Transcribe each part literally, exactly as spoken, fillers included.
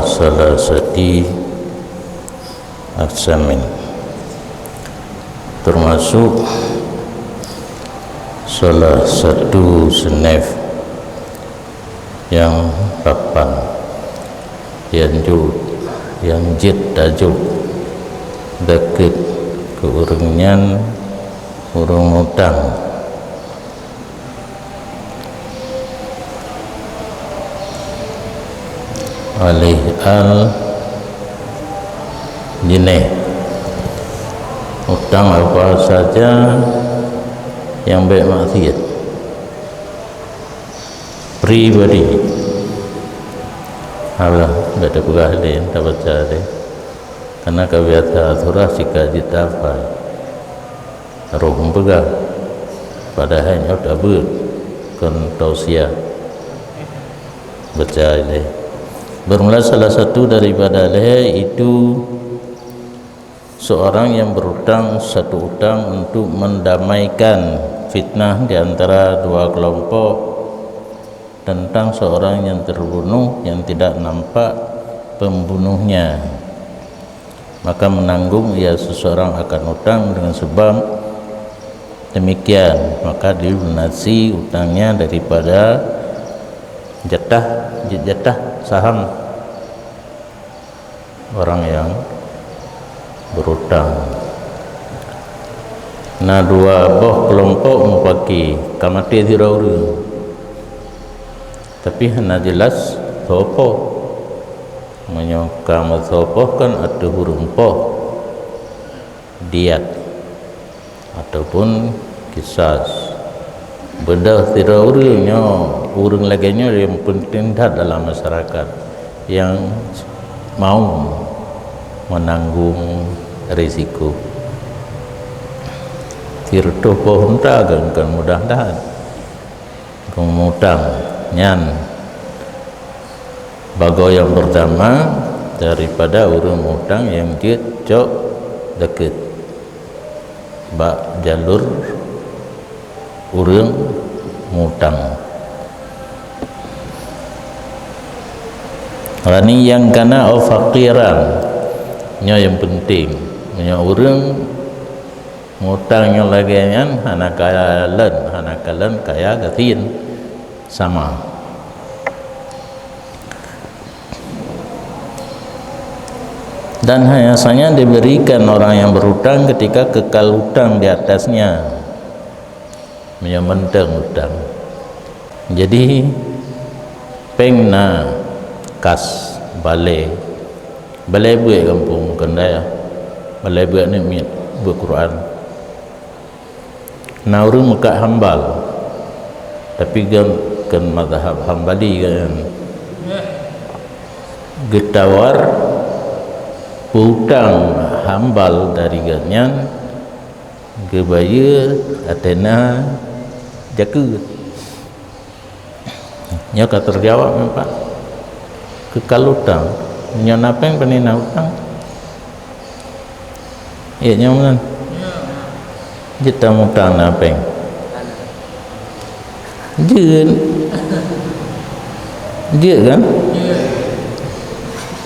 salasati aqsamin, termasuk salah satu seunef nyang papan, nyang jeuet, nyang jeuet tajok zakeuet keu ureuëng nyan, ureuëng mutang. Alih al jinéh, utang apa saja nyang bék maksiat. Pribadi. Alah, bék tapeugah lé, tabaca lé. Karena ka biasa surah sika jeuet tahafai. Roh meupeugah, padahai nyoe tabeuet kon tausiah. Baca ilée. Bermula salah satu daripada lhée itu seorang yang berutang satu utang untuk mendamaikan fitnah di antara dua kelompok tentang seorang yang terbunuh yang tidak nampak pembunuhnya. Maka menanggung ia seseorang akan utang dengan sebab demikian, maka dilunasi utangnya daripada jatah, jatah saham orang yang berutang. Na dua boh kelompok mupaki, ka maté sidroe ureuëng. Tapi hana jelas soe po. Meunyoe ka meusoe po kan ateueh ureuëng po diat ataupun kisas. Beudôh sidroe ureuëng nyoe, ureuëng lagée nyoe nyang peunteng that dalam masyarakat, nyang mau menanggung risiko. Sireutôh boh unta kan, kan mudah that. Ureuëng mutang nyan bagoe nyang pertama daripada ureuëng mutang nyang jeuet cok zakeuet bak jalur ureuëng mutang. Ghaniyan kana au faqiran, nyoe nyang peunteng. Meunyoe ureuëng mutang nyang lagée nyan hana kalon, hana kalon kaya gasien sama. Dan hanya saja diberikan orang yang berutang ketika kekal utang di atasnya. Meunyoe mantong utang. Jadi, péng na kas balée, balée buet gampông keuhai, balée buet namiet buet Quran. Na ureuëng meukat hambal, tapi geuh kon mazhab Hambali kan. Geutawar peutang hambal dari gobnyan geubayeue ateueh na zakeuet. Nyoe ka teujaweueb nyoe, Pak. Kekal utang. Nyoe na péng, pane na utang. Ya, nyoe meunan. Jeuet tamutang na péng. Jeuet. Jeuet kan?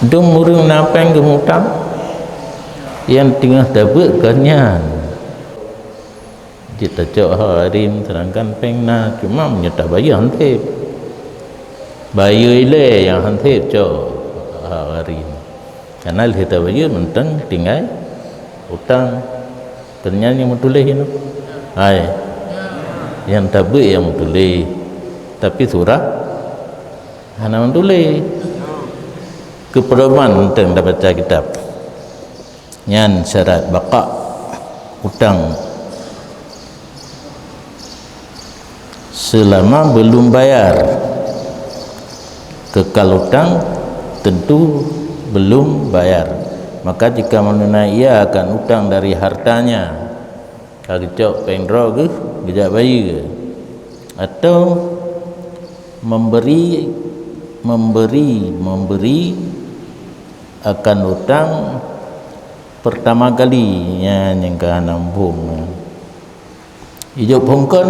Dum ureuëng na péng geumutang. Nyang teungoh tabeuet kon nyan. Jeuet tacok hak gharim, seudangkan péng na, cuma meunyoe tabayeue han sép. Bayeue ilée nyang han sép cok hak gharim. Karena lheueh tabayeue mantong tinggai utang. Kon nyan nyang meutuléh nyoe. Hai. Nyang tabeuet nyang meutuléh. Tapi surah hana meutuléh. Keu peudoman mantong tabaca kitab. Nyan syarat baqa utang. Selama belum bayar, kekal utang tentu belum bayar. Maka jika menunaikan utang dari hartanya, ka geucok péng droe geuh geujak bayeue, atau memberi, memberi, memberi akan utang pertama kali, nyan nyang ka hana muphom. Ijok phon kon.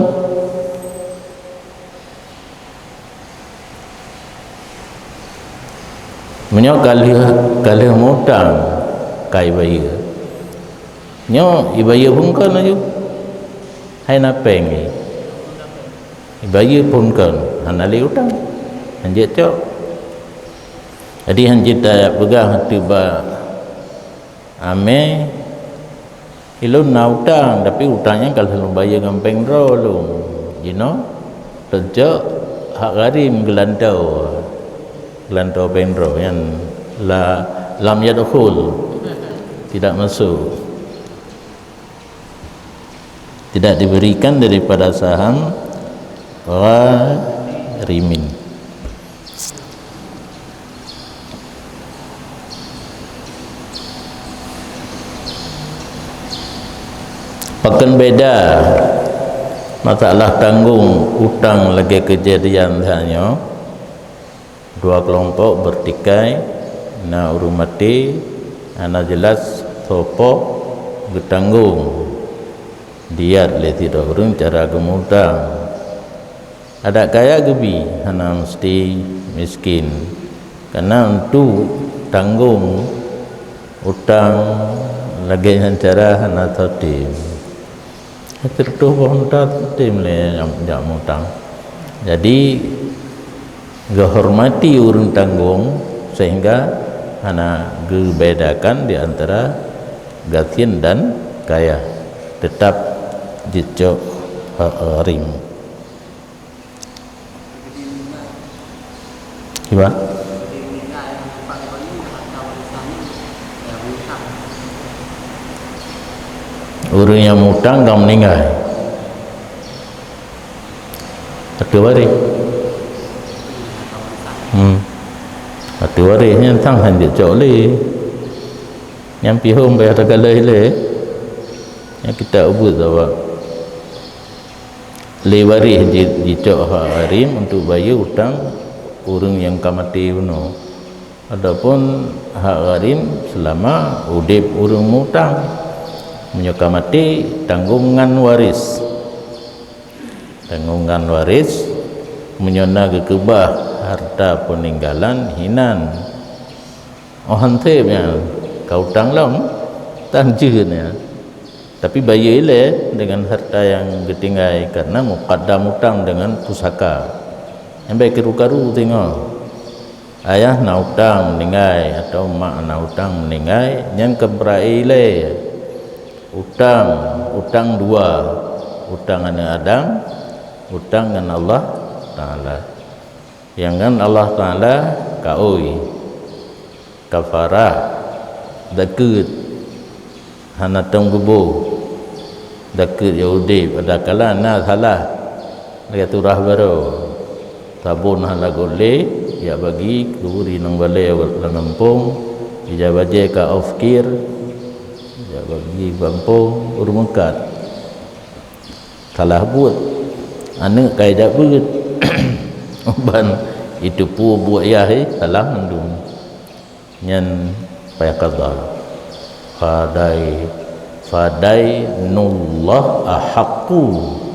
Meunyoe ka lheueh, ka lheueh mutang, ka ibayeue. Nyoe ibayeue phon kon laju. Hai na péng jih. Ibayeue phon kon, hana lé utang. Hanjeuet cok. Jadi hanjeuet tapeugah teuba amé, "Ilôn na utang, tapi utang nyan ka lheueh lôn bayeue ngon péng droe lôn." Jinoe, teucok hak gharim geulantoe. Geulantoe péng droe nyan la, lam yadkhul, tidak masuk. Tidak diberikan daripada saham gharimin. Pakon beda masalah tanggong utang lagée keujadian tanyoe? Dua keulompok beurtikai, na ureuëng maté, hana jeulaih soe po geutanggong diyat lé sidroe ureuëng cara geumutang. Adak kaya geubi, hana meuseuti miskin, kareuna untuk tanggong utang lagée nyan cara hana soe tem. Sireutoh boh unta tem lé jak, jak mutang. Jadi, geuhormati ureuëng tanggong sehingga hana geubedakan di antara gasien dan kaya, teutap jicok hak gharim. Kiban? Ureuëng nyang mutang ka meuninggai. Ateueh waréh. Hmm. Ateueh waréh nyan sang han jicok lé. Nyang pihom payah tagalai lé. Nyang kita ubit sawa. Lé waréh ji-, jicok hak gharim untuk bayeue utang ureuëng nyang ka maté bunoe. Adapun hak gharim seulama udeb ureuëng mutang. Meunyoe ka maté, tanggong ngon waréh. Tanggong ngon waréh, meunyoe na geukeubah harta peuninggalan hinan. Oh, han sép nyan, ka utang lom, tan jeuet nyan. Tapi bayeue ilée deungon harta nyang geutinggai, kareuna mukaddam utang deungon pusaka. Nyan bék karu-karu singoh. Ayah na utang meuninggai atawa mak na utang meuninggai, nyan keubeurailee utang, utang dua, utang aneuëk Adam, utang ngon Allah Taala. Nyang ngon Allah Taala kaôi, kafarah, zakeuet, hana tom geuboh, zakeuet nyang udeb, adakala na salah, lagée turah barô, sabon hana gohlé, jak bagi keu ureuëng nyang balée lam gampông, ija bajée ka ofkir, jak bagi gampông ureuëng meukat. Salah buet, aneuëk ka ijak beuet. Ban iteupeue buet yah, eh, salah mandum. Nyan payah qada. Fadai, fadainullah ahaqqu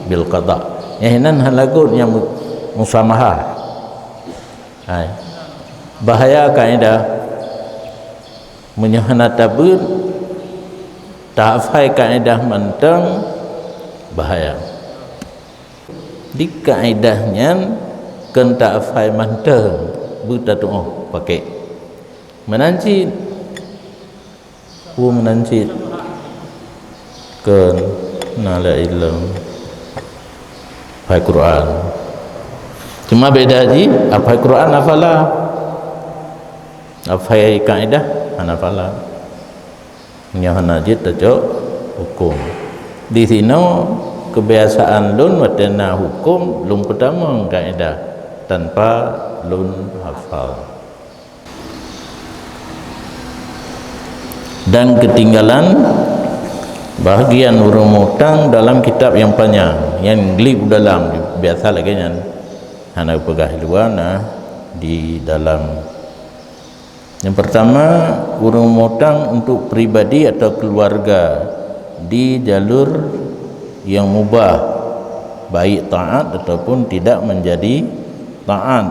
bil qada. Nyang hinan hana lagot nyang mu-, musamahah. Hai. Bahaya kaidah. Meunyoe hana tabeuet, tahafai kaidah mantong, bahaya. Di kaidah nyan kon tahafai mantong, beutatuoh pakai. Meunan cit, peue meunan cit? Kon na lé ilmu hafai Quran. Cuma beda jih, hafai Quran hafalah. Hafai kaidah hana hafalah. Nyoe hana jeuet tacok huköm. Di sinoe keubiasaan lôn watée na huköm lôn peutamong kaidah tanpa lôn hafal. Dan keutinggalan bahagian ureuëng mutang dalam kitab nyang panyang, nyang glib u dalam, biasa lagée nyan, hana geupeugah luwa, na di dalam. Nyang pertama, ureuëng mutang untuk pribadi atau keluarga di jalur yang mubah, baik taat ataupun tidak menjadi taat.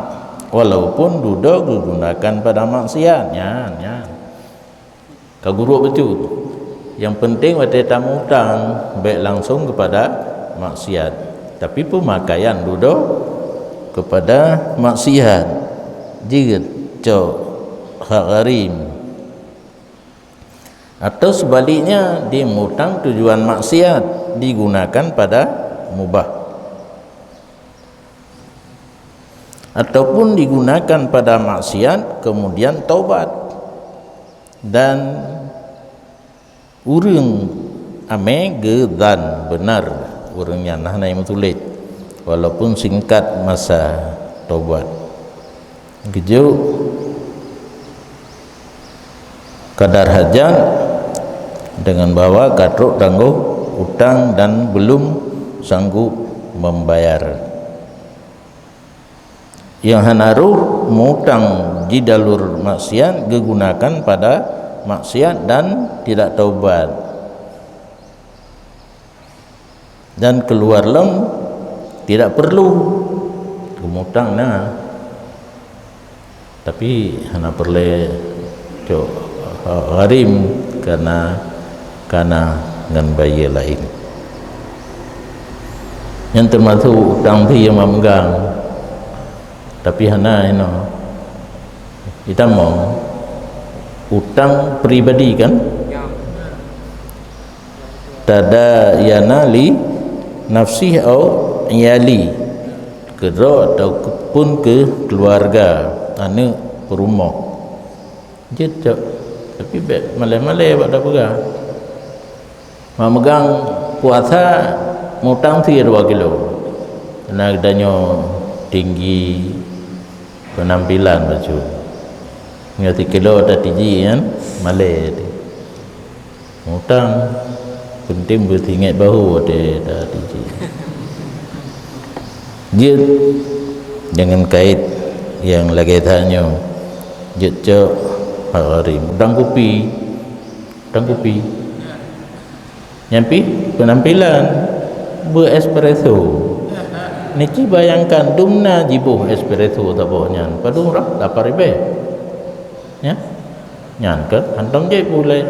Walaupun dudoe geugunakan pada maksiat, nyan, nyan. Ka gurok beutôi. Yang penting watée tamutang, bék langsung kepada maksiat. Tapi pemakaian dudoe kepada maksiat. Jeuet cok hak gharim. Atau sebaliknya, dia mutang tujuan maksiat, digunakan pada mubah. Ataupun digunakan pada maksiat, kemudian taubat. Dan ureuëng amé geudan benar ureuëng nyan hana meutuléh, walaupun singkat masa taubat. Geujok kadar hajat dengan bahwa ka trok tanggong utang dan belum sanggup membayar. Nyang hana rhoh mutang di jalur maksiat geugunakan pada maksiat dan tidak taubat. Dan keluar lom tidak perlu. Geumutang na, tapi hana peureulée cok gharim, karena kana ngon bayeue laén. Nyan teumasok utang pih nyang memegang, tapi hana inoe. Itamong utang pribadi kan? Tadayana li nafsih au iyali, keu droe ataupun keu keuluwarga, aneuëk, peurumoh. Jeuet cok, tapi bék malée-malée bak tapeugah. Mak meugang puasa mutang sie dua kilo. Na geutanyoe tinggi penampilan bacut. Nyoe sikilo tatiji nyan malée teuh. Mutang, penting beusingét bahu watée tatiji. Jeuet, jangan kait nyang lagée that nyoe. Jeuet cok hak gharim. Utang kupi, utang kupi. Nyan pih penampilan beu espresso. Nici bayangkan dumna jiboh espresso saboh nyan. Padum rhah? Lapan ribée. Nya? Nyan kan hantom jép ulée.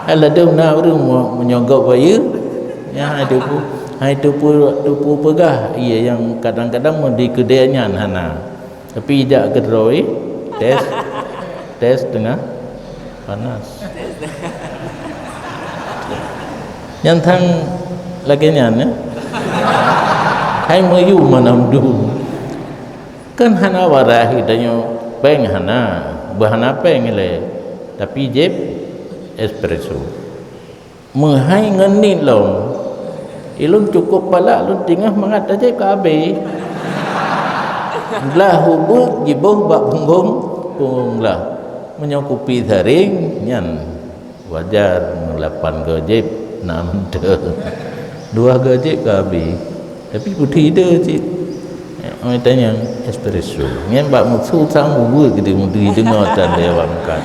Alah dumna ureuëng meu-, meunyoe gob bayeue. Nya hai tupu, hai tupu, tupu peugah, iya nyang kadang-kadang meudi keudée nyan hana. Tapi jak keudroe, tes, tes teungoh panas. Nyan thang lagée nyan, ya. Hai meuyuem manam dum. Kan hana waras geutanyoe péng hana, beuhana péng ilée. Tapi jép espresso. Meuhai ngon nit lom. Ilôn cukôp palak lôn tingah mangat tajép ka abéh. Glah ubeut jiboh bak punggong, punggong glah. Meunyoe kupi saréng, nyan wajar, lapan goe jép na meuteue. Dua goe jép ka abéh. Tapi putih ide cit. Oi tanyong espresso. Nyan bak musu sang ubeut geude mudi deungoe tan lé awak meukat.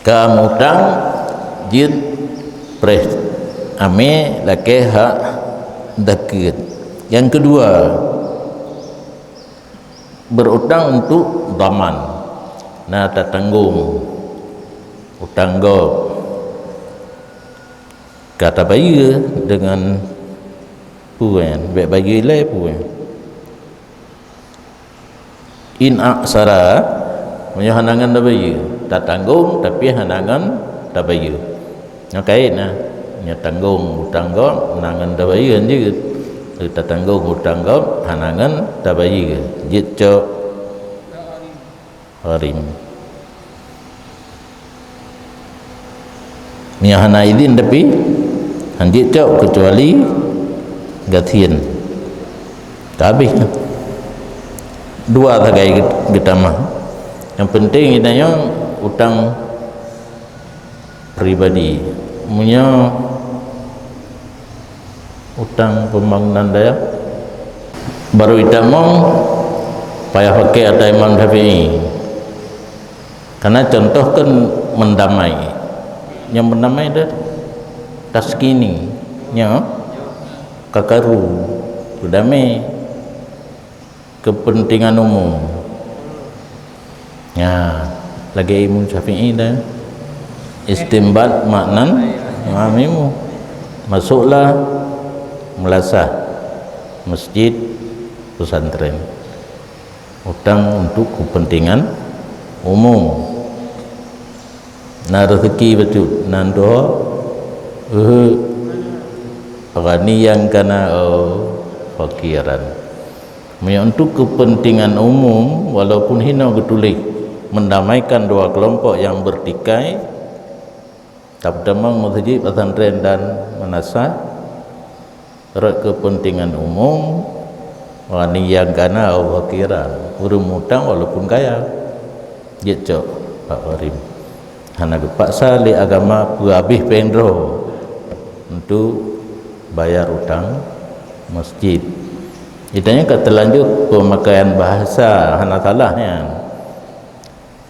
Ka mutang jeuet preh amé lakée hak zakeuet. Nyang keudua, berutang untuk dhaman. Na tatanggong utang gob. Ka tabayeue deungon peue nyan, bék bayeue ilée peue nyan. In aksara, meunyoe hana ngon tabayeue, tatanggong tapi hana ngon tabayeue. Nyoe kait na, nyoe tanggong utang gob hana ngon tabayeue jeuet. Tatanggong utang gob hana ngon tabayeue, jeuet cok gharim. Meunyoe hana idin tapi, han jeuet cok keucuali gasien. Ka habéh nyan. Dua sagai geutamah. Nyang penting geutanyoe utang pribadi. Meunyoe utang pembangunan dayah, barô itamong payah paké ata Imam Syafi'i. Karena contoh kan mendamai. Nyang mendamai dah taskini, nyoe kakaru, beudamé. kepentingan umum. Ya, lagée Imam Syafi'i dah, istinbat maknan ma'mimu. Masuklah meulasah masjid, pesantren. Utang untuk kepentingan umum. Na rezeki bacut, nan tuho, eh, ghaniyan kana au fakiran. Meunyoe untuk kepentingan umum, walaupun hino geutuléh mendamaikan dua kelompok yang bertikai, tapi tamong masjid, pesantren dan madrasah, rot kepentingan umum, ghaniyan kana au fakiran, ureuëng mutang walaupun kaya, jeuet cok bak gharim. Hana geupaksa lé agama peuhabéh péng droe untuk bayar utang masjid. Geutanyoe ka teulanjur pemakaian bahasa hana salah nyan.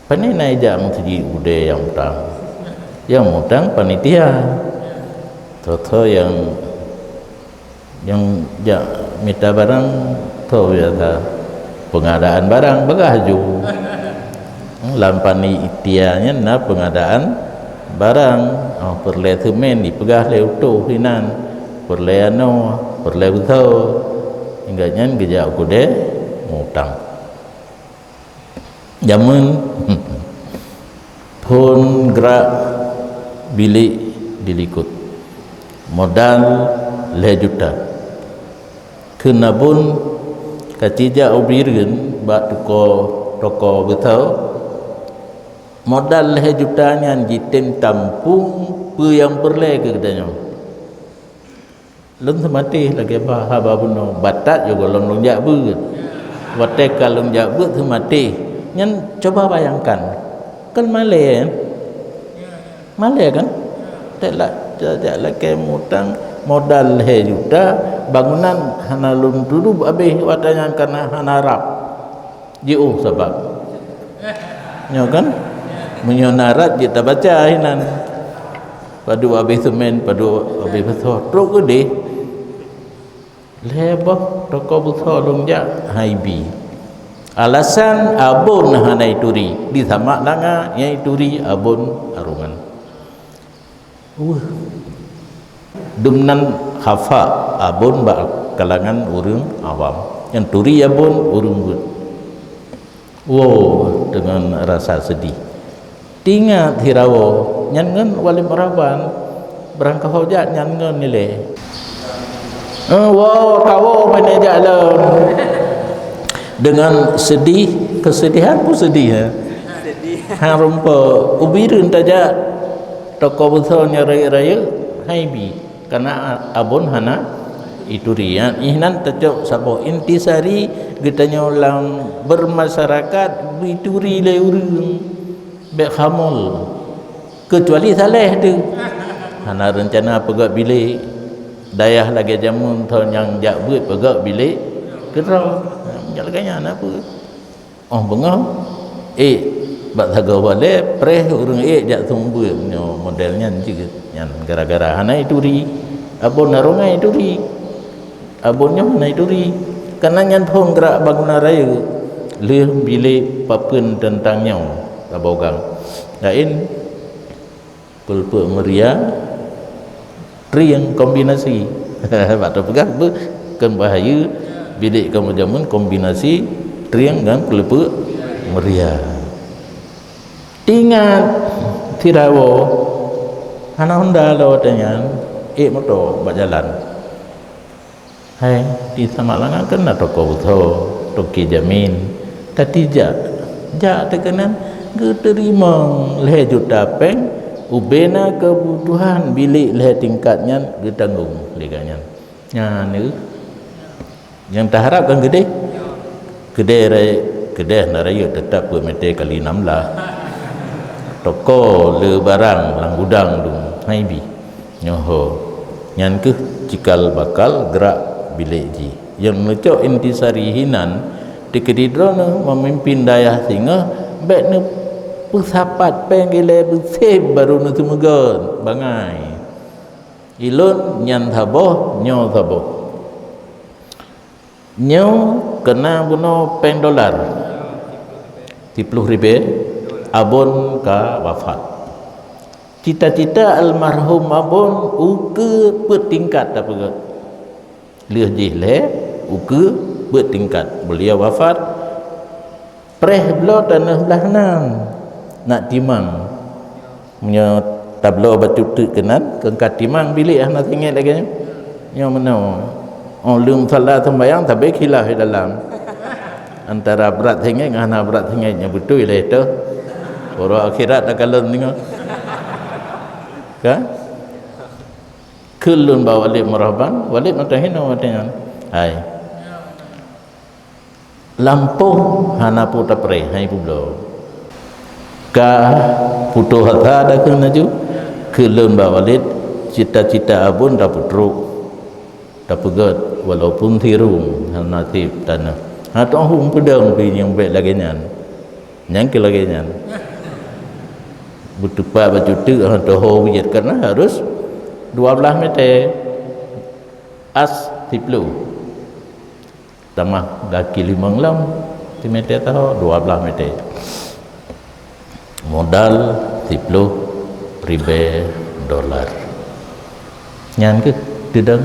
Pane na ijak meuseujid udée nyang mutang? Nyang mutang panitia. Tho-tho nyang, nyang jak mita barang, tho biasa pengadaan barang, bagah ju. Lam panitia nyan na pengadaan barang. Oh, peureulée seumén dipeugah lé utoh inan, peureulée anoe, peureulée beusoe. Ingat nyan geujak u keudée mutang. Jameun phon grak bilék dilikot, modal lhée juta. Kheun abon ka cijak u Bireuen bak toko, toko beusoe, modal lhée juta nyan jitem tampung peue nyang peureulée keu geutanyoe. Lôn seumatéh lagée bah haba bunoe, batat yoh gohlom lôn jak beuet. Watée ka lôn jak beuet seumatéh, nyan cuba bayangkan. Kan malée, kan? Malée, kan? Tek la-, jak, jak lakée mutang modal lhée juta, bangunan hana lôn tudob habéh watée nyan kana hana rab. Jiôh sabab. Nyoe kan? Meunyoe na rab jeuet tabaca inan. Padub habéh seumén, padub habéh beusoe, trok keudeh. Lhée boh toko beusoe lôn jak, han ibi. Alasan abon hana ituri, di Samak Langa nyang ituri abon arongan. Weueh. Dum nan khafa abon bak kalangan ureuëng awam. Nyang turi abon ureuëng buet. Woe, deungon rasa seudeh. Tingat hirawoe, nyan ngon Walid Muraban, barangkaho jak nyan ngon ilée. Eh, woe, kawoe pane jak lom. Deungon seudeh, keuseudehan pun seudeh, ha? Seudeh. Ha, rumpok, u Bireuen tajak, toko beusoe nyoe rayeuk-rayeuk, han ibi. Kana abon hana ituri. Nyan, inan tacok saboh intisari geutanyoe lam bermasyarakat, ituri lé ureuëng. Bék khamul. Keucuali saleh teuh. Hana reuncana peugöt bilék. Dayah lagée jameun tho nyang jak beuet peugöt bilék keudroe. Nyang lagée nyan na peue? Óh beungoh, ék bak sagoe balée, preh ureuëng ék jak seumeubeuet, nyoe model nyan jeuet. Nyan gara-gara hana ituri. Abon arongan ituri. Abon nyoe hana ituri. Kana nyan phon grak bangunan rayeuk, lheueh bilék papeuen teuntang nyoe, saboh gang. Laén, Keuleupeuek meuria, trieng kombinasi. Bak tapeugah beuh, kheun bahayeu bilék kamoe jameun kombinasi trieng ngon keuleupeuek meuria. Ingat, sirawoe hana honda lom watée nyan, ék moto bak jalan. Hai, di Samalanga kan na toko beusoe, Toke Jamin. Tatijak, jak teuh keunan, geuteurimong lhée juta péng, ubena keubutuhan bilék lhée tingkat nyan geutanggong lé gobnyan. Nyan, nyang taharap kan keudeh? Keudeh rayeuk, keudeh na rayeuk teutap peuet mete kali nam blah. Toko le barang lam gudang dum, hai bi. Nyoe ho, nyan kheueh cikal bakal grak bilék jih. Nyang neucok intisari hinan, teukeudi droeneuh meumimpin dayah singoh, bék neupeusapat péng ilée beuseb barô neuseumeugöt bangai. Ilôn nyan saboh, nyoe saboh. Nyoe Keuna bunoe péng dolar, siploh ribée, Abon ka wafat. Cita-cita almarhum Abon ukeue peuet tingkat tapeugét. Lheueh jih lhée ukeue peuet tingkat. Beliau wafat, preh bloe tanoh blah nam nak timang. Meunyoe tabloe bacut teuk keunan, keu ka timang bilék hana singét lagée nyoe. Nyoe meunoe. Oh, lheueh musala seumbahyang, sabe khilaf di dalam. Antara brat singét ngon hana brat singét, nyoe beutôi lé teuh. Uroe akhirat takalon deungoe. Ka? Keu lôn ba Walid Meuraban, Walid meutuah hinoe watée nyan. Hai. Lampôh hana peue tapreh, hai peubloe. Ka putôh asa dakeuh laju, keu lôn ba Walid, cita-cita Abon tapeutrok, tapeugét, walaupun sirung hana seb tanoh. Hana teuhong peudong pih nyang bék lagée nyan. Nyang keu lagée nyan. Beuteupat bacut teuk, hana teuhong jeuet, karena harus dua blaih mètè. As siploh. Tamah gaki limong lom, simètè taho dua blaih mètè. Modal siploh ribèe dolar. Nyan keuh teudong.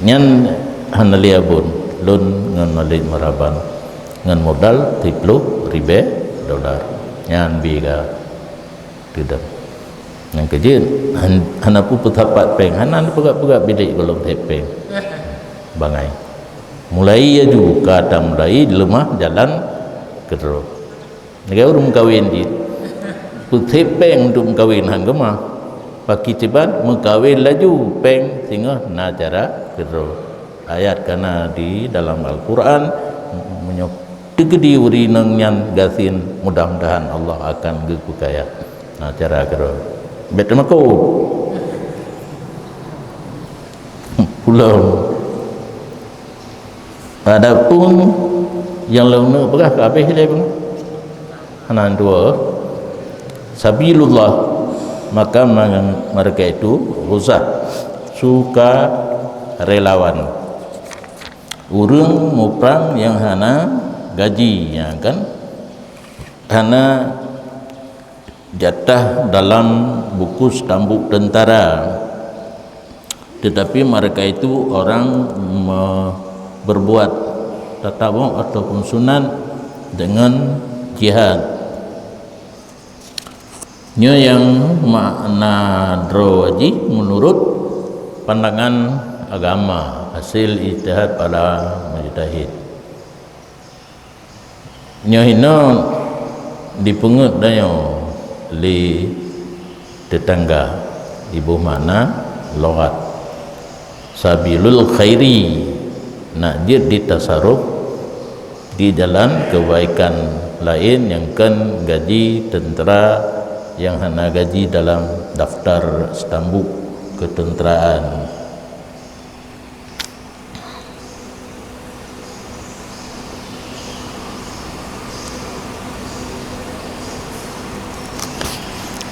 Nyan hana lé Abon, lôn ngon Malik Meuraban, ngon modal siploh ribèe dolar. Nyan bi ka teudong. Nyang keujeuet, han-, hana peue peusapat péng, hana peugah-peugah bilék gohlom sép péng. Bangai. Mulai laju, ka tamulai leumah jalan keudroe. Lagèe ureueng meukawen jih. Peusép péng untuk meukawen han geumah. Pakri kiban meukawen laju péng singoh na cara keudroe. Ayat ka na di dalam Al-Quran, meunyoe teukeudi ureueng inong nyan gasien, mudah-mudahan Allah akan geupeukaya. Na cara keudroe. Bèk teumakot. Pulang. Adapun nyang lôn neuk peugah ka habéh lé, hana dua. Sabilullah, maka mereka itu ghuzah, sukarelawan. Ureueng muprang nyang hana gaji, nyang kan hana jatah dalam buku stambuk tentara. Tetapi mereka itu orang me-, berbuat tatawuk ataupun sunat dengan jihad. Nyoe nyang makna droe jih menurut pandangan agama, hasil ijtihad para mujtahid. Nyoe hinoe dipeungeut tanyoe lé teutangga, iboh makna lughat. Sabilul khairi, nak jeuet di tasaruf di jalan keubaikan laén nyang kon gaji teuntra nyang hana gaji dalam daftar stambuk keuteuntraan.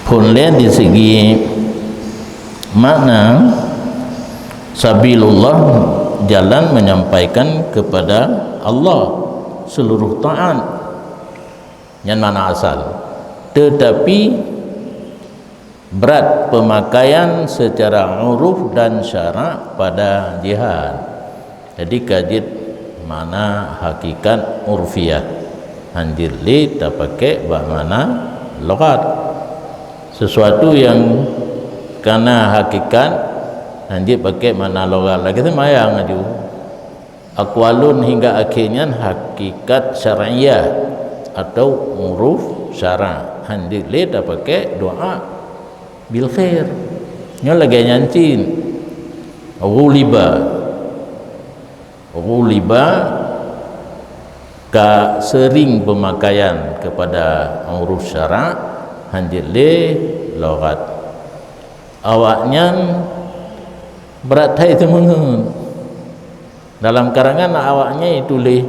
Phôn lé di segi makna, sabilullah, jalan menyampaikan kepada Allah seluruh taat. Nyan makna asal. Tetapi brat pemakaian secara uruf dan syarak pada jihad. Jadi ka jeuet makna hakikat urfiah. Han jeuet lé tapaké bak makna lughat. Sesuatu nyang kana hakikat, han jeuet paké makna lughat. Lagèe seumayang aju. Aqwalun hingga akhé nyan hakikat syar'iyah atau uruf syara'. Han jeuet lé tapaké doa bil khair. Nyoe lagèe nyan cit. Ghuliba. Ghuliba ka seuring peumakaian keupada uruf syara', han jeuet lé lughat. Awaknyan brat that teumeungeut. Dalam karangan awaknyan tuléh,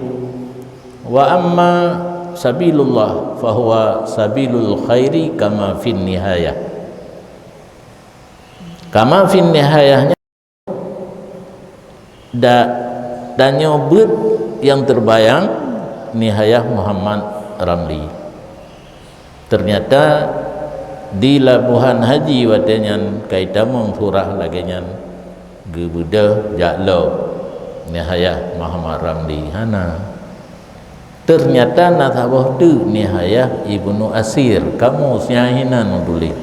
"Wa amma sabilullah fahuwa sabilul khairi kama fin nihayah." Kama fin nihayah nyan da-, Tanyoe beuet nyang teubayang Nihayah Muhammad Ramli. Teunyata di Labuhan Haji watée nyan ka itamong surah lagée nyan, geubeudôh jak lom Nihayah Muhammad Ramli, hana. Teunyata na saboh teuk Nihayah Ibnu Asir, kamus nyang hinan meutuléh.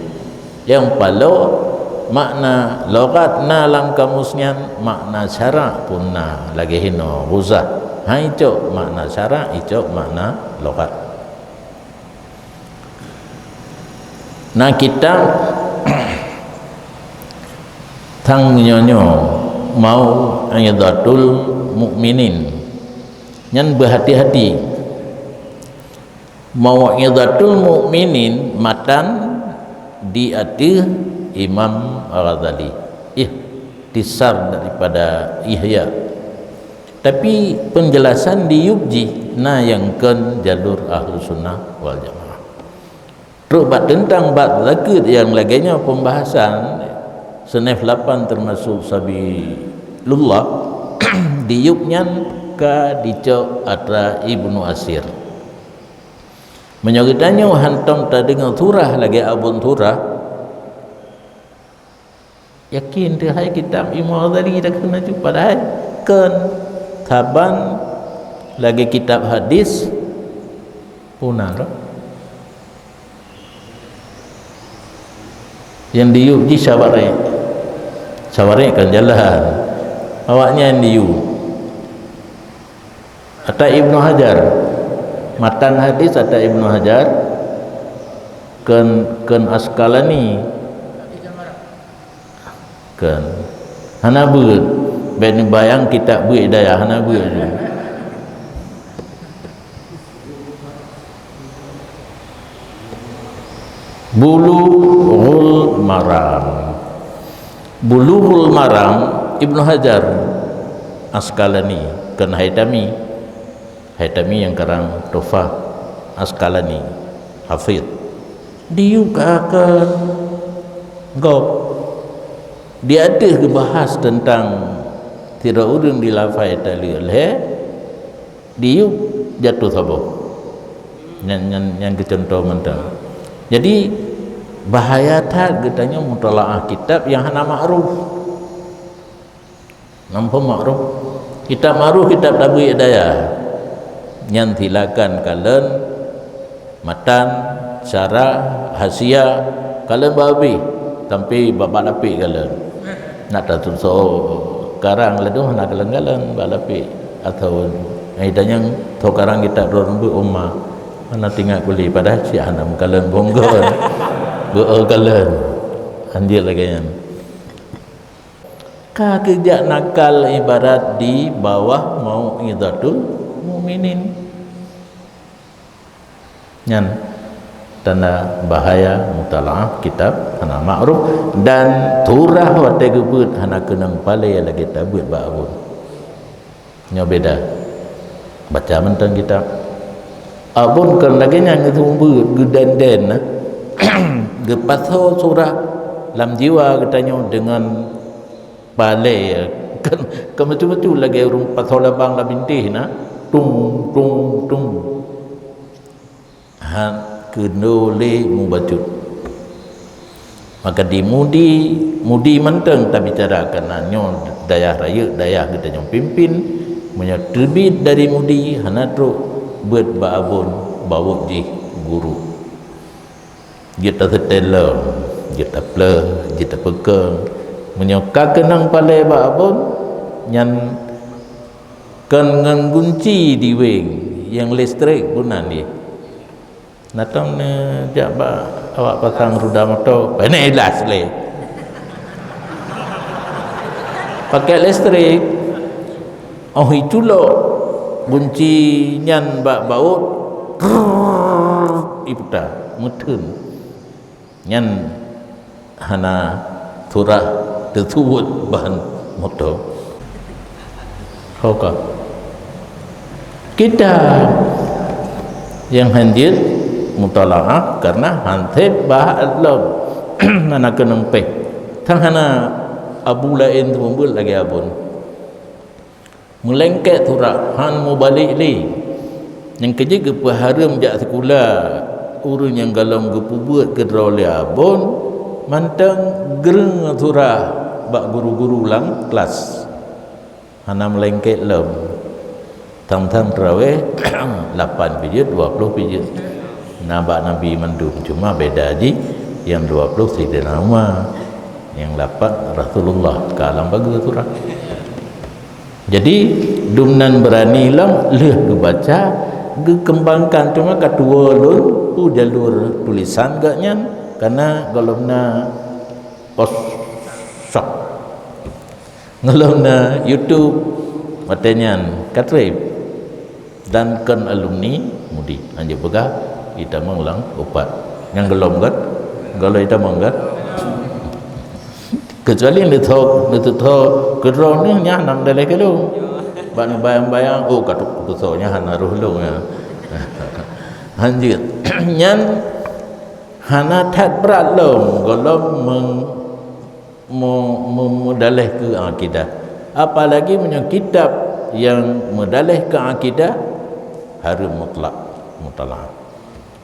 Nyang paloe makna lughat na lam kamus nyan, makna syarak pun na, lagée hinoe ghuzah. Hai icok makna syarak, icok makna lughat. Na kitab tang nyoe-nyoe Mau'izatul Mukminin. Nyan beuhati-hati. Mau'izatul Mukminin matan di ateueh Imam Ghazali. Ikhtisar daripada Ihya. Tapi penjelasan di yup jih na nyang kon jalur Ahlus Sunnah wal Jamaah. Trok bak teuntang bab zakeuet nyang lagée nyoe pembahasan, seunef lapan teumasok Sabilullah, di yup nyan ka dicok atra Ibnu Asir. Meunyoe geutanyoe hántom tadeungoe surah lagée abon surah, yakin teuhai kitab Imam Ghazali takheun laju, padahai kon saban lagée kitab hadis puna lom. Nyang diyueb jih Syawarikh. Syawarikh kon jalan. Awaknyan diyueb. Ata Ibnu Hajar. Matan hadis ata Ibnu Hajar, kon, kon Asqalani. Kon. Hana beuet. Bék neubayang kitab beuet daya, hana beuet. Bulughul Maram. Bulughul Maram, Ibnu Hajar Asqalani, kon Haitami. Haitami nyang karang Tuhfah, Asqalani, Hafidh. Diyueb ka kon gob. Di ateueh geubahas teuntang sidroe ureuëng di lafai taleuek lhée, diyueb jatoh saboh. Nyan, nyan, nyan keucuntoh mantong. Jadi, bahaya that geutanyoe mutalaah kitab nyang hana ma'ruf. Nampak ma'ruf? Kitab ma'ruf, kitab tabeuet daya. Nyan silakan kalon matan, syarah, hasiah, kalon bak abéh, sampai bak, bak lapék kalon. Nak tatusoe karang ladôm hana kalon-kalon bak lapék. Atawa, eh, dan nyang tho karang kitab droe reumbeuet uma. Hana teuingat kulé, padahai cit hana meukalon bonggol. Beu kalon. Anjir lagée nyan. Ka keujak nakal ibarat di bawah Mau'izatul Mukminin. Nyan tanda bahaya mutalaah kitab hana ma'ruf dan surah watée geubeuet hana keunong palée lagée tabeuet bak abon. Nyoe beda. Baca mantong kitab. Abon kon lagée nyan geuseumeubeuet, geudenden, geupasoe surah lam jiwa geutanyoe deungon palée, kon, kon meucue-meucue lagée ureuëng pasoe labang lam bintéh na, tung, tung, tung. Han keunoe lé mubacut. Maka di Mudi, Mudi mantong tabicara, kareuna nyoe dayah rayeuk, dayah geutanyoe pimpin. Meunyoe teubiet dari Mudi, hana trok beuet bak abon, bawot jih guru. Jeuet taseutée lom, jeuet tapleuh, jeuet tapeukong. Meunyoe ka keunong palée bak abon, nyan kon ngon gunci di weng, nyang listrik pun nan jih. Natong neujak bak awak pasang ruda moto, pane ilas lé. Pakai listrik, oh iculok gunci nyan bak baut, iputa, meutheun. Nyan hana surah teusuwot ban moto. Ho ka. Kita nyang hanjeuet mutalaah karena hanseb bahas lom hana keunong péh. Tan hana abu laén teumeubeuet lagée abon. Meulengket surah, han mubalek lé. Nyang keujeuet geupeuhareuem jak sikula ureuëng nyang gohlom geupeubeuet keudroe lé abon, mantong greueng surah bak guru-guru lam klas. Hana meulengket lom. Tham-tham teurawéh lapan pijeuet, dua ploh pijeuet. Na bak Nabi mandum, cuma beda jih nyang dua ploh Saidina Umar, nyang lapan Rasulullah ka lam bagoe surah. Jadi, dumnan beurani lom lheueh geubaca, geukeumbangkan, cuma ka tuwoe lôn u jalur tulisan geuh nyan, karena gohlom na pos-, sok. Gohlom na YouTube, watée nyan ka treb. Dan kon alumni MUDI. Hanjeuet peugah, itamong lam upat. Nyang gohlom kan? Gohlom itamong kan? Kecuali neutho, neutho keudroe neuh nyan nam daleh keulong. Bak neubayang-bayang, oh, ka tu-, kutusoe nyan hana roh lôn nyan. Hanjeuet. Nyan hana that brat lom, gohlom meng-, me-, me-, meudaleh keu akidah. Apalagi meunyoe kitab nyang meudaleh keu akidah hareuem mutlak, mutalaah.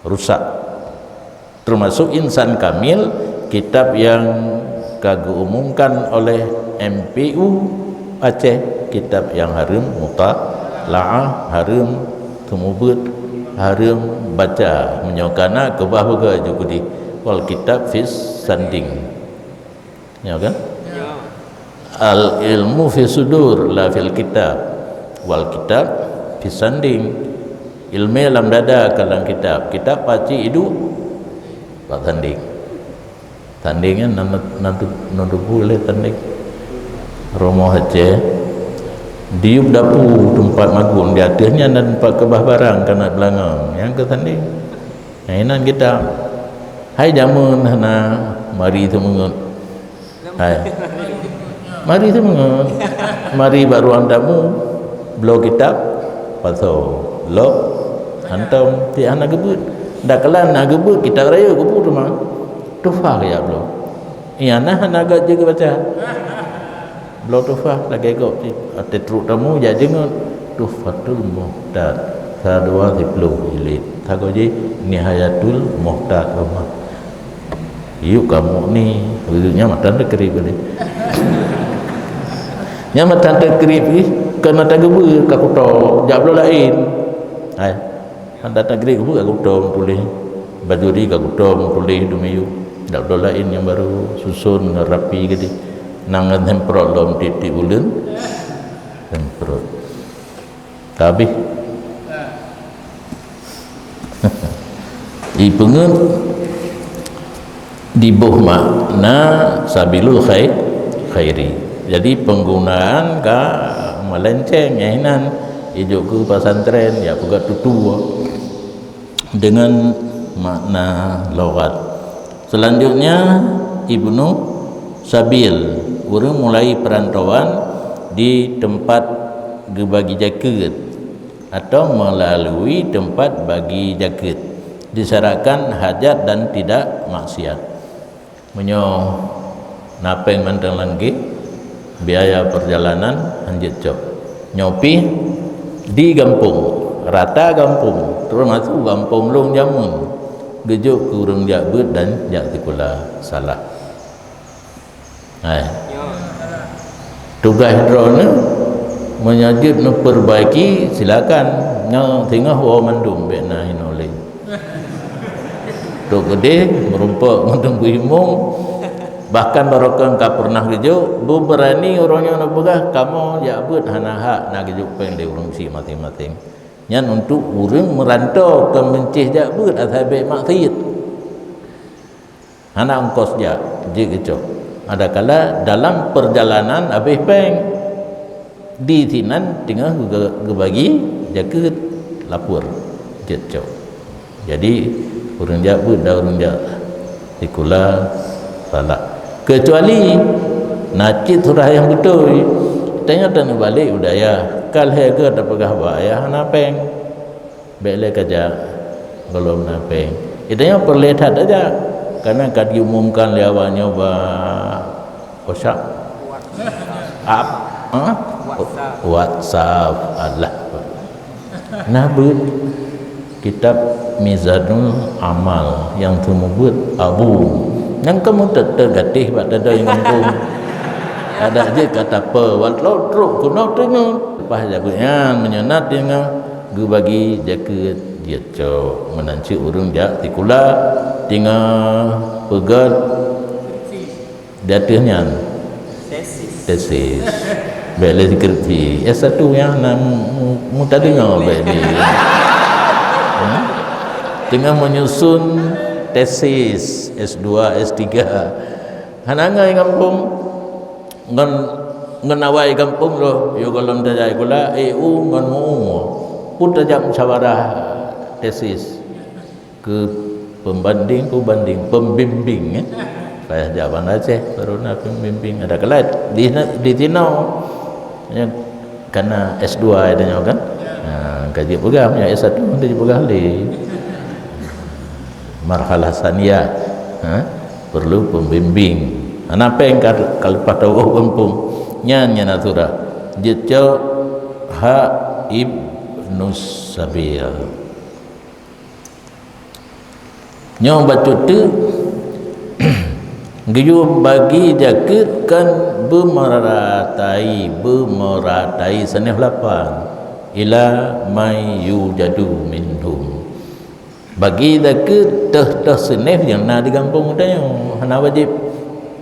Rusak. Termasuk Insan Kamil, kitab nyang ka geuumumkan oleh M P U Aceh, kitab nyang hareuem mutalaah, hareuem teumubeuet, hareuem baca. Meunyoe kana keubah beugah jukudi, wal kitab fis sanding. Ya kan? Al ilmu fi sudur la fil kitab. Wal kitab fi sanding. Ilmu lam dada ka lam kitab. Kitab paci idup bak sanding. Sanding kan nan, nan tu, nan tupu lé sanding. Romoh Aceh. Diup dapu tempat magun di ateueh nyan dan tempat keubah barang kana beulangong. Nyang ke sanding. Nah, inan kitab. Hai jameun hana mari seumeungeut. Hai. Mari seumeungeut. Mari bak ruang tamu, bloe kitab, pasoe. Lok, hantom, cit hana geubeuet. Dak keulan na geubeuet kitab rayeuk geubeuet teuma. Tuhfah ya bloe. Iya nah hana gak jeuet geubaca. Bloe tuhfah lagée gob cit. Watée trok tamu jak jeungeut Tuhfatul Muhtad. Sa dua siploh jilid. Sagoe jih Nihayatul Muhtad Roma. Yuk kamoe ni, ujungnya matan teukrib tadi. Nya matan teukrib ih, kena tageubeu ka kuto, jak bloe laén. Hai. Matan teukrib ka kuto meutuléh. Bajuri ka kuto meutuléh dumi yuk. Jak bloe laén nyang baru susun ngon rapi gadi. Nang ngon semprot lom tiep-tiep buleuen. Semprot. Ka habéh. Ipeungeut diboh makna sabilul khai-, khairi. Jadi, penggunaan ka melenceng, nyan inan ijok keu pesantren, ya, peugah tutoe dengan makna lughat. Selanjutnya, Ibnu Sabil, ureuëng mulai perantauan di tempat geubagi jakeuet atau melalui tempat bagi jakeuet, disyaratkan hajat dan tidak maksiat. Meunyoe na péng mantong lam gét, biaya perjalanan hanjeuet cok. Nyoe pih di gampông, rata gampông, termasuk gampông lôn jameun, geujok keu ureuëng jak beuet dan jak sikula salah. Hai. Tugaih droeneuh, meunyoe jeuet neupeurbaiki, silakan. Nyoe singoh woe mandum bék na inoe lé. Trok keudeh, meurumpok ngon teungku imum, bahkan barokon ka pernah geujok, beubeurani uroe nyoe neupeugah, kamoe jak beuet hana hak na geujok péng lé ureuëng si maséng-maséng. Nyan untuk ureuëng meuranto kon meuncéh jak beuet asai bék maksiet. Hana ongkos jak, jeuet geucok. Adakala dalam perjalanan habéh péng. Di sinan teungoh geu-, geubagi jakeuet lapor, jeuet cok. Jadi, ureuëng jak beuet dan ureuëng jak sikula salah. Kecuali na cit surah nyang beutôi, tanyoe taneuk balek u dayah, ka lhée geuh tapeugah bak ayah hana péng. Bék lé kajak gohlom na péng. Geutanyoe peureulée that tajak, kareuna ka diumumkan lé awak nyoe bak WhatsApp. Ap, ha? WhatsApp, alah. Nah, beuet kitab Mizanul Amal nyang seumeubeuet Abu. Nyang kamoe teugatéh bak tada nyang gampông. Adak jeuet ka tapeue, watèe trok keunoe teungoh. Leupah jak beuet nyan, meunyoe na teungoh geubagi jakeuet jeuet cok. Meunan cit ureueng jak sikula teungoh peugöt di ateueh nyan. Tesis. Bèk lé skripsi. S satu nyan na mu-, mu-, meutaleueng bèk lé. Hmm? Teungoh menyusun tesis S dua, S tiga. Hana ngai gampông. Ngon, ngon awai gampông lom, yôh gohlom tajak sikula, eh, u ngon meu-u. Peue tajak musyawarah tesis. Keu pembanding, peubanding, pembimbing, eh. Payah jak Banda Aceh, baru na pembimbing. Ada kelas di, di sinoe. Ya, karena S dua ada nyoe kan. Ha, ka jeuet peugah, ya, S satu ada jeuet peugah lé. Marhalah saniyah, ha, perlu pembimbing. Hana péng ka, ka leupah tawoe gampông. Nyan, nyan aturan. Jeuet cok hak Ibnus Sabil. Nyoe bacut teuk, geuyue bagi jakeuet kan beumeratai, beumeratai seunef lapan, ila man yujadu minhum. Bagi jakeuet teuh-teuh seunef nyang na di gampông geutanyoe, hana wajéb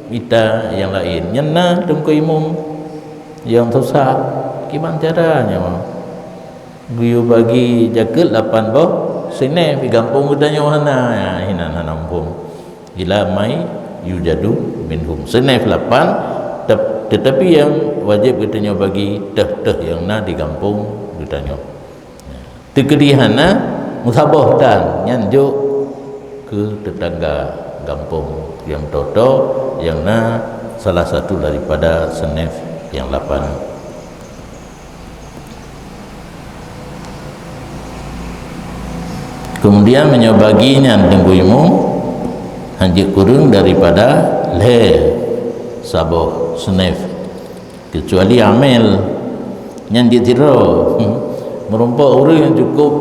mita nyang laén. Nyan na teungku imum nyang susah, kiban cara nyoe. Geuyue bagi jakeuet lapan boh seunef di gampông geutanyoe hana, ya, hinan hana muphom. Ila man yujadu minhum. Seunef lapan, tep-, teutapi nyang wajéb geutanyoe bagi teuh-teuh nyang na di gampông geutanyoe. Teukeudi hana, meusaboh tan, nyan jok keu teutangga gampông nyang toe-toe nyang na salah satu daripada seunef nyang lapan. Keumudian meunyoe bagi nyan teungku imum, hana jeuet kureueng daripada lhèe saboh seunef, keucuali amel nyan jeuet sidroe. Meurumpok ureueng nyang cukôp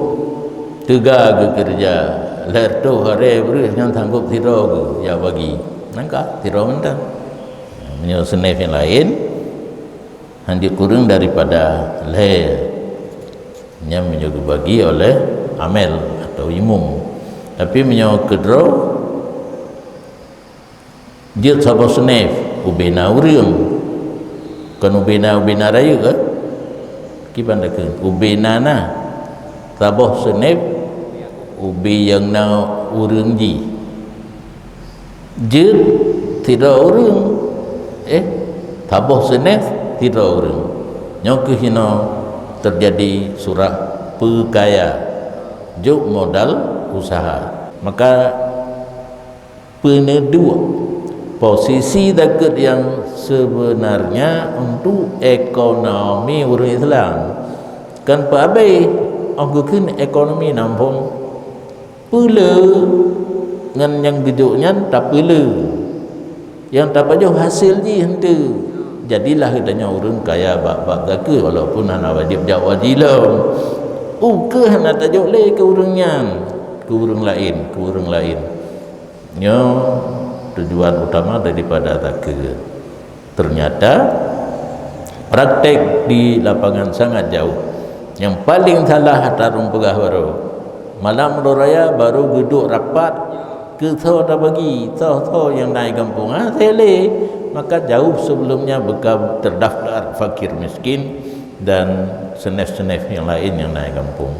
teuga geukeureuja, lhèe reutôh haré breueh nyan sanggôp sidroe geuh jak bagi. Nyan ka sidroe mantong. Meunyoe seunef nyang laén, hana jeuet kureueng daripada lhèe. Nyan meunyoe geubagi oleh amel atau imum. Tapi meunyoe keudroe, jeuet saboh seunef, ubena ureueng. Kon ubena, ubena rayeuk, eh? Kiban takheun, ubena na. Saboh seunef, ubé nyang na ureueng jih. Jeuet sidroe ureueng, eh, saboh seunef sidroe ureueng. Nyoe keuh inoe teujadi surah peukaya, jok modal useuha. Maka peuneuduek posisi zakeuet nyang seubeunarnya untuk ekonomi ureueng Islam. Kan peuabéh, 'oh geukheun ekonomi na muphom. Peue le ngon nyang geujok nyan tapeue le. Nyang tapajoh hasé jih eunteuk. Jadilah geutanyoe ureueng kaya bak bab zakeuet, walaupun hana wajéb jak u haji lom. Ukeue hana tajok lé keu ureueng nyan, keu ureueng laén, keu ureueng laén. Nyoe tujuan utama daripada zakeuet. Ternyata praktek di lapangan sangat jauh. Nyang paleng salah atra ureueng peugah baroe. Malam uroe raya baru geuduek rapat keu soe tabagi, soe-soe nyang na i gampông. Ha, sélé. Maka jauh sebelumnya beuka terdaftar fakir miskin dan seunef-seunef nyang laén nyang na i gampông.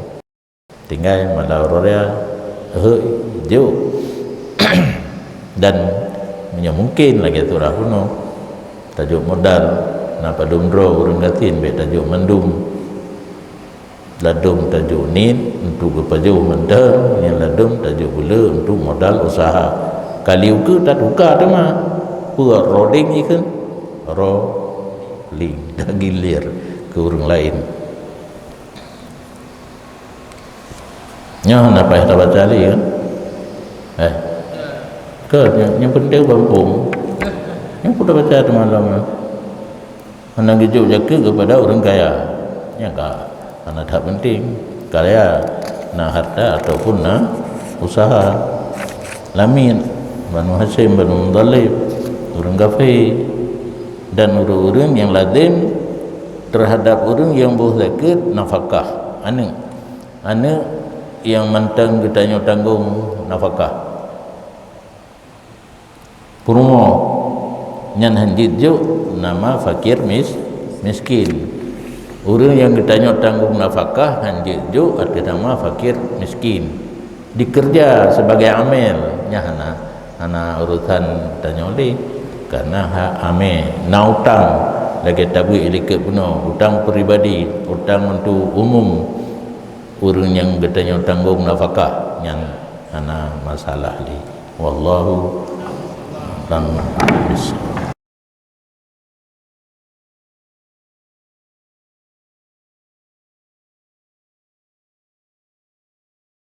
Tinggai malam uroe raya, hôi, jok. Dan meunyoe mungken lagèe surah bunoe, tajok modal, na padum droe ureueng gasien bèk tajok mandum. Ladôm tajok niet untuk geupajoh mantong, nyang ladôm tajok beuleu untuk modal useuha. Kali ukeue tatuka teuma, peue rolling jih kheun? Rolling, tagilir keu ureueng laén. Nyoe hana payah tabaca lé kan? Eh. Ke, nyang, nyang penting gampông. Nyang pun tabaca teumalom. Hana geujok zakeuet keupada ureuëng kaya. Nyang ka hana that penting. Kaya na harta ataupun na usaha. Lamiet, Banu Hasyim, Banu Muthalib, ureuëng kafé, dan ureuëng-ureuëng nyang lazim terhadap ureuëng nyang boh zakeuet nafakah aneuëk. Aneuëk nyang mantong geutanyoe tanggong nafakah. Peurumoh nyan hana jeuet jok nama fakir mis-, miskin. Ureuëng nyang geutanyoe tanggong nafakah hana jeuet jok ateueh nama fakir miskin. Dikeureuja sebagai amil, nyan hana, hana urusan tanyoe lé. Karena hak amil, na utang lagée tabeuet likot bunoe, utang pribadi, utang untuk umum. Ureuëng nyang geutanyoe tanggong nafakah nyan hana masalah lé. Wallahu a'lam bissawab.